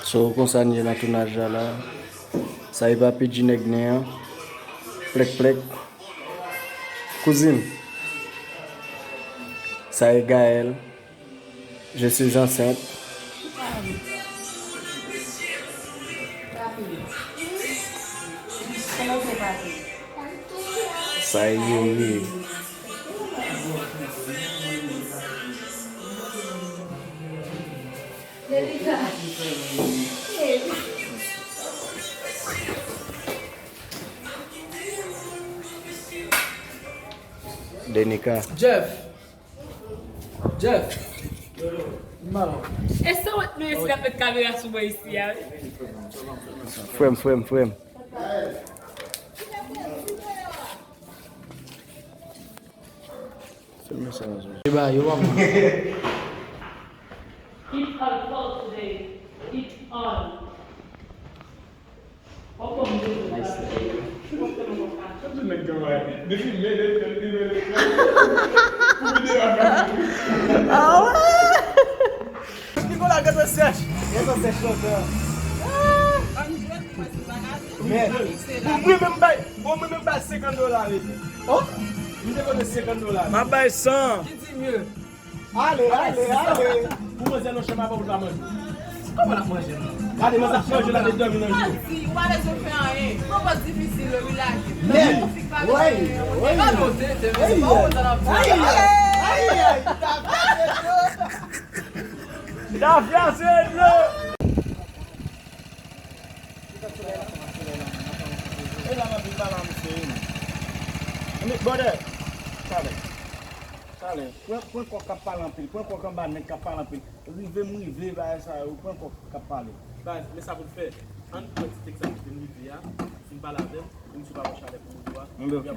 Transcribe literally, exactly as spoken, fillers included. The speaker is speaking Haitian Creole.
So, konsa n ye nan tounaj la la. Sa e papi G-Nèg nen an. Plèk, plèk. Kouzin. Sa e Gaëlle. Je suis enceinte. Sa e Youri. Denika. Jeff. Jeff. Mal. E sa wont nou esi ap met kamera sou mwen isi a, wi. Frè m, frè m, frè m. Filme sa, Nazmi. Eba, yo pa konn. It's all fault today. It's all. Nice. Ah ouais! Nicolas, gade sèch. Gade sèch lontan. Men, bon, mwen menm bay, bon, mwen menm bay senkant dola, rete. Oh? M te konn senkant dola. M ap bay san. Ki di mye? Ale, ale, ale. Pou manzè nan chanm apa ou pa manje. Kòman l ap manje la? Gade manzè ap manje la, te dòmi nan jou. Ou pa bezwen fè anyen. Pran pòz difisil, wi, lage. Men, wi, wi. Gade ou tete, men se pa ou sa l ap di. Ay, ay, ay, ay. Tafya se dlo. E la m ap vin pale a misye, wi, non. Annik, brother. Talè. Talè. Pran, pran kòk k ap pale anpil. Pran kòk anba nèg k ap pale anpil. Rive m rive bagay sa yo. Pran kòk k ap pale. Baz, men sa pou n fè. Ann pran ti tèks sa pou n rive a. Si n pale avè l, pou misye pa pran chalè pou nou a.